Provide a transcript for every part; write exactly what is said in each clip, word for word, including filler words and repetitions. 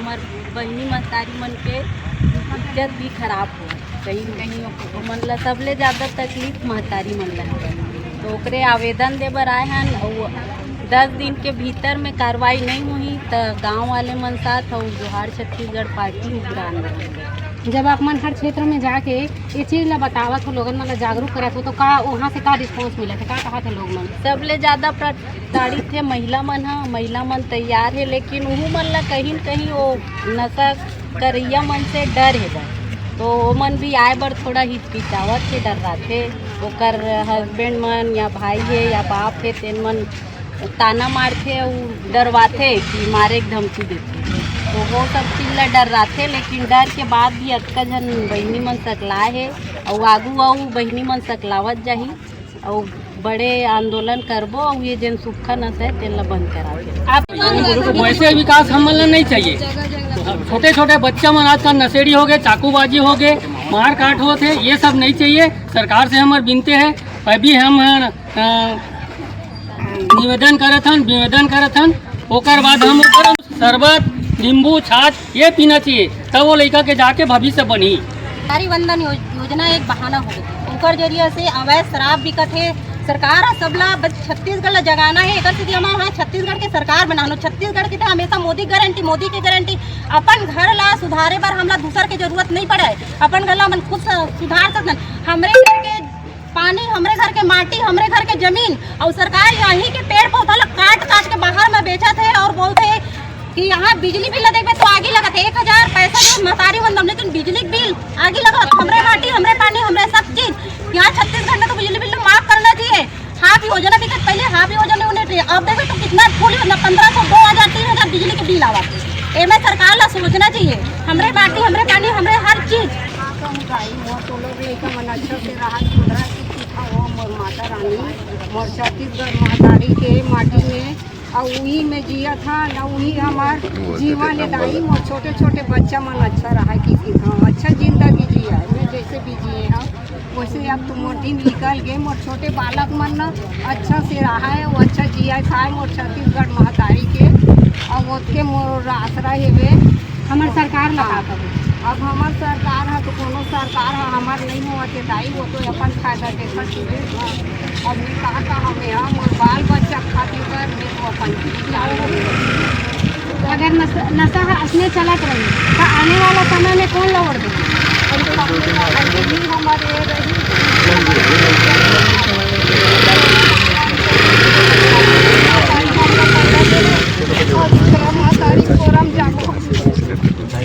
हमर बहिनी महतारी मन के इज्जत भी खराब हो, कहीं न कहीं ओमन ला सबले ज़्यादा तकलीफ महतारी मन ला हवय। तो ओकरे आवेदन दे बर आए हन, अउ दस दिन के भीतर में कार्रवाई नहीं होही, त गांव वाले मन साथ अउ जोहार छत्तीसगढ़ पार्टी उग्र आंदोलन। जब आप मन हर क्षेत्र में जाके ये चीज ला बतावत हो, लोगन मन ला जागरूक करत हो, तो का वहाँ से का रिस्पॉन्स मिलत हे, का कहत हे लोग मन? सबले ज्यादा प्रताड़ित हे महिला मन ह। महिला मन तैयार हे, लेकिन उहू मन ला कहीं न कहीं वो नशा करइया मन से डर हे बर, तो ओमन भी आए बर थोड़ा हिचकिचावत हे, डर्राथे। ओकर हस्बैंड मन या भाई हे या बाप हे, तेन मन ताना मारथे अउ डरवाथे कि मारे के धमकी देथे। तो वो सब चीज ला डर्राथे, लेकिन डर के बाद भी अतका झन बहिनी मन सकलाए हे, अउ आगू अउ बहिनी मन सकलावत जाही, अउ बड़े आंदोलन करबो, अउ ये जेन सुक्खा नशा हे, तेन ला बंद करा के। आप वैसे विकास हमन ला नहीं चाहिए। छोटे छोटे बच्चा मन आजकल नशेड़ी हो गए, चाकूबाजी हो गए, मार काट होत हे, ये सब नहीं चाहिए। सरकार से हमर बिनते हे, अभी हम, अ, निवेदन करत हन, निवेदन करत हन, ओकर बाद हम ओकर शरबत, नींबू, छाछ ये पीना चाहिए, तब वो लइका के जाके भविष्य बनही। नारी वंदन योज-, योजना एक बहाना हो गई, ओकर जरिए से अवैध शराब बिकत हे। सरकार ह सबला बस छत्तीसगढ़ ला जगाना हे, एकर सेती हमन ह छत्तीसगढ़ के सरकार बना लो। छत्तीसगढ़ के तो हमेशा मोदी गारंटी, मोदी के गारंटी। अपन घर ला सुधारे बर हमला दूसर के जरूरत नहीं पड़े, अपन घर ला हमन खुद स-, सुधार सकथन। हमरे घर के पानी, हमरे घर के माटी, हमरे घर के जमीन, अउ सरकार यहीं के पेड़ पौधा ला काट काट के बाहर में बेचत हे अउ बोलत हे कि यहाँ बिजली बिल ला देखबे तो आगी लगत हे, एक हजार पैसा जो महतारी वंदन, लेकिन बिजली के बिल आगी लगत, हमरे माटी, हमरे पानी, हमरे सब चीज। यहाँ छत्तीसगढ़ में तो बिजली बिल माफ करना चाहिए। हाफ योजना भी कर, पहले हाफ योजना होने चाहिए, अब देखो तो कितना फुल, मतलब, पन्द्रह सौ, दो हजार, तीन हजार बिजली के बिल आवत हे। एमे सरकार ला सोचना चाहिए, हमरे माटी, हमरे पानी, हमरे हर चीज। का कहूँ दाई, मोर तो लोग लइका मन अच्छा से रहा, सुधरा के सीखा हो, मोर माता रानी, मोर छत्तीसगढ़ महतारी के माटी में, अउ उही में जियत हन, अउ उही हमार जीवन हे दाई। मोर छोटे छोटे बच्चा मन अच्छा रहा कि सीखा, अच्छा जिंदगी जिया, मैं जैसे भी जिए हम वैसे। अब तो मोर दिन निकल गए, मोर छोटे बालक मन न अच्छा से रहा है, वो अच्छा जिया खाए मोर छत्तीसगढ़ महतारी के, अउ ओतके मोर आसरा हेवे। हमर सरकार ला का हाँ। कबो? अब हमर सरकार ह तो कोनो सरकार ह हमर नहीं होवत हे दाई, वो तो अपन फायदा देखत हे। अब मैं का कहूँ, मैं ह मोर बाल बच्चा खातिर बर मैं तो अपन विचार करूँ। अगर नस-, नशा ह असने चलत रही, त आने वाला समय में कौन ला वोट देही? हमारे ये रही।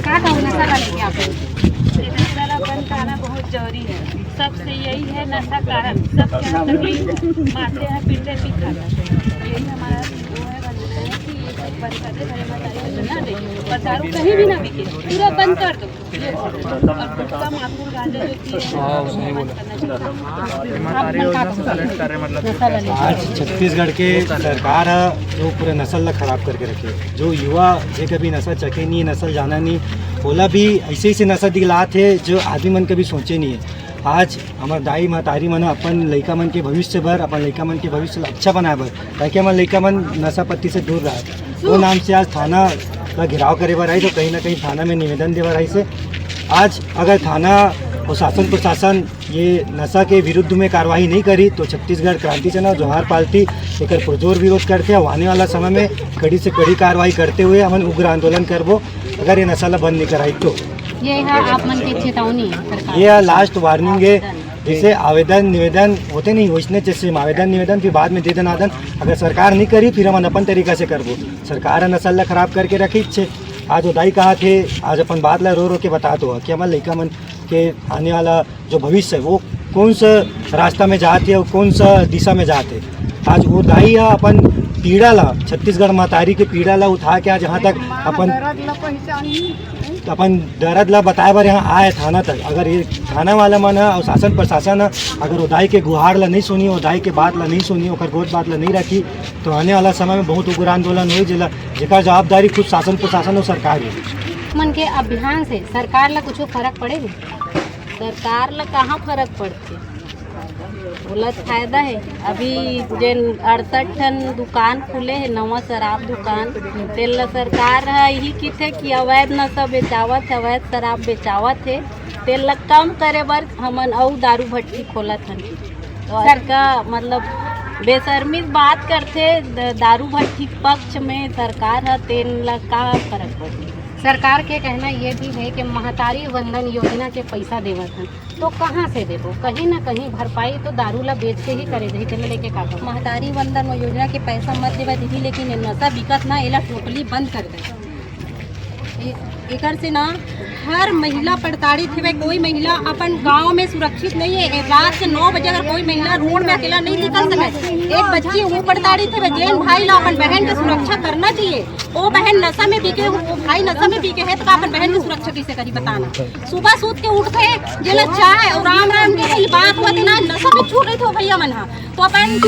का कहूँ, नशा ला लेके आप लोग? ये नशा ला बंद कराना बहुत जरूरी है। सबसे यही है नशा कारण, सब क्या तकलीफ, मारते हैं, पीटते हैं, पी खाते हैं। यही हमारा वो है, बंद है कि ये सब बंद कर दे, भले महतारी को ना दे, पर दारू कहीं भी ना बिके, पूरा बंद कर दो। ये और गुटखा, माखुर, गांजा जो चीज़ है, हाँ, वो सही बंद बोला। करना चाहिए। आज छत्तीसगढ़ के सरकार ह जो पूरे नसल ला खराब करके रखे, जो युवा जे कभी नशा चखे नहीं, नसल जाना नहीं, ओला भी ऐसे ऐसे नशा दिलात हे जो आदमी मन कभी सोचे नहीं है। आज हमर दाई महतारी मन ह अपन लइका मन के भविष्य बर, अपन लइका मन के भविष्य ला अच्छा बनाए बर, ताकि हमर लइका मन नशा पत्ती से दूर रहे, वो नाम से आज थाना ला घेराव करे बर आई, तो कहीं ना कहीं थाना में निवेदन दे बर आई से। आज अगर थाना और शासन प्रशासन ये नशा के विरुद्ध में कार्रवाई नहीं करी, तो छत्तीसगढ़ क्रांति सेना जोहार पार्टी एकर पुरजोर विरोध करथे। आने वाला समय में कड़ी से कड़ी कार्रवाई करते हुए हमन उग्र आंदोलन करबो, अगर ये नशा ला बंद नहीं कराई तो। ये है आप मन के चेतावनी है सरकार। ये लास्ट वार्निंग है। जैसे आवेदन निवेदन होते नहीं, वैसने जैसे हम आवेदन निवेदन फिर बाद में दे देना आदन। अगर सरकार नहीं करी, फिर हमन अपन तरीका से करबो। सरकार ह नसल ला खराब करके रखी छे। आज वो दाई कहा थे, आज अपन बात ला रो रो के बता दो कि हमर लइका मन के आने वाला जो भविष्य है वो कौन सा रास्ता में जात है और कौन सा दिशा में जात है। आज वो दाई ह अपन पीड़ा ला, छत्तीसगढ़ महतारी के पीड़ा ला उठा के आज यहाँ तक अपन दर्द ला पहचानी। अपन दर्द ला बताए बर यहाँ आए थाना तक। अगर ये थाना वाला मन ह और शासन प्रशासन ह अगर वो दाई के गुहार ला नहीं सुनी, वो दाई के बात ला नहीं सुनी, ओकर गोठ बात ला नहीं रखी, तो आने वाला समय में बहुत उग्र आंदोलन होई, जेला, जेकर जवाबदारी खुद शासन प्रशासन और सरकार है। मन के अभियान से सरकार ला कुछ फर्क पड़े? सरकार ला कहाँ फर्क पड़थे? बोलत फायदा है। अभी जेन अड़सठ ठन दुकान खुले हे, नवा शराब दुकान, तेन ल सरकार ह यही किथे कि अवैध नशा बेचावत हे, अवैध शराब बेचावत हे, तेन ल कम करे बर हमन अउ दारू भट्टी खोलत हन। तो सर का मतलब बेशर्मी बात करथे द- दारू भट्टी पक्ष में, सरकार ह तेन ल का फर्क पड़ही? सरकार के कहना ये भी है कि महतारी वंदन योजना के पैसा देवत हन, तो कहाँ से देबो? कहीं ना कहीं भरपाई तो दारू ला बेच के ही करे जाही, तेला लेके का करो? महतारी वंदन योजना के पैसा मत देवा दीदी, लेकिन ये नशा बिकत ना, एला टोटली बंद कर दे। ए- एकर से ना हर महिला प्रताड़ित हवे। कोई महिला अपन गांव में सुरक्षित नहीं है। ए, रात के नौ बजे अगर कोई महिला रोड में अकेला नहीं निकल सके, एक बच्ची वो प्रताड़ित हवे। जेन भाई ला अपन बहन के सुरक्षा करना चाहिए, वो बहन नशा में बिके, वो भाई नशा में बिके है, तो का अपन बहन की सुरक्षा कैसे करी, बताना? सुबह सूत के उठथे, जेला चाय और राम राम के ही बात होते ना, नशा में छूट रही थे वो भैया मन हा, तो अपन